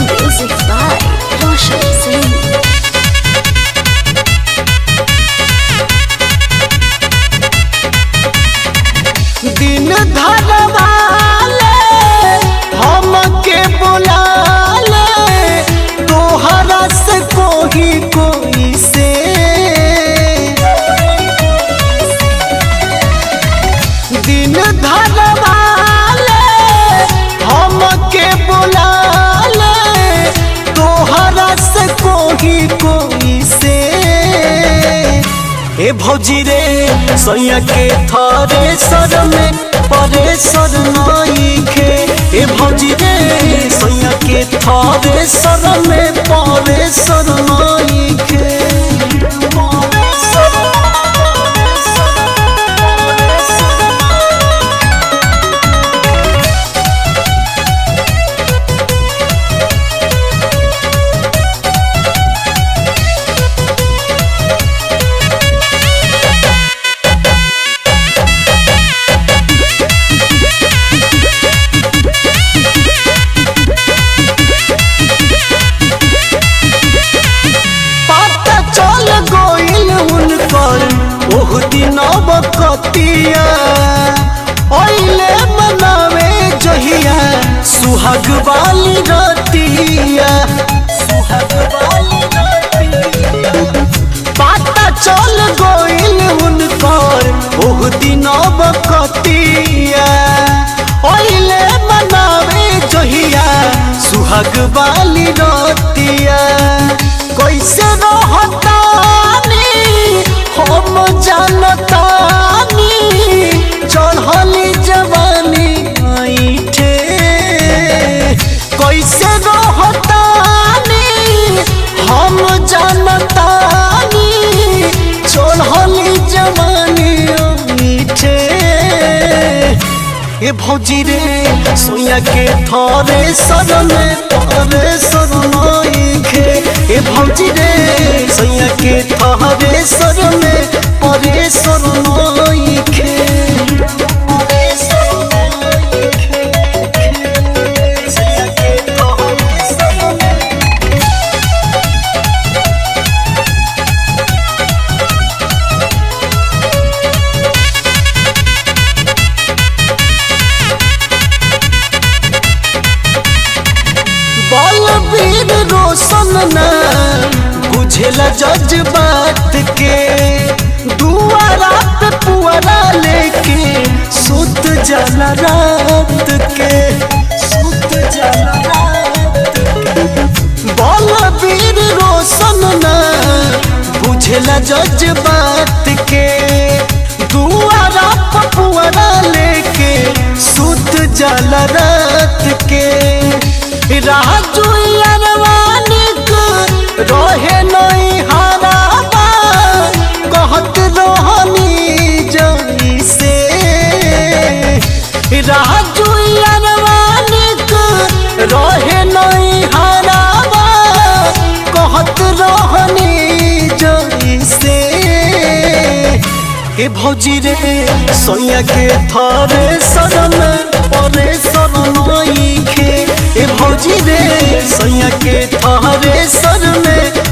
Music by Roshan Singh. दिन धरवाले हमके बुलाले तोहरा से कोई कोई से दिन धरवाले हमके बुलाले तोहरा से कोई कोई से ए भौजी रे सैया के थारे सर में परे सर नइखे। ए भौजी रे सैया के थारे सर में परे सर नइखे। पता चल गोइल उनकर ओह दिन बकतिया ओइले मनावे जहिया सुहाग वाली रतिया सुहाग वाली रतिया। पता चल गोइल उनकर ओह दिन बकतिया ओइले मनावे जहिया सुहाग वाली रतिया। कैसे रहतानी हम जानतानी चढ़ली जवानी ऐठे। कैसे रहतानी हम जानतानी चढ़ली जवानी ऐठे। ए भौजी रे सोया के थारे सर में परे सर नइखे। ए भौजी रे सोया के थारे सर में परे सर नइखे। बलबीर रोशन ना बुझेला जज्बात के दुआरा पे पुआरा लेके सुत जाला रात के सुत जाला रात के। बलबीर रोशन ना बुझेला जज्बात के दुआरा पे पुआरा लेके सुत जाला रात के। राजू अरवानिक रहे नहीं हराबा कहत रहनी जई से। राजू अरवानिक रहे नहीं हराबा कहत रहनी जई से। ए भौजी रे सोया के थारे सर में परे सर नइखे। ए भौजी रे सैया के थारे सर में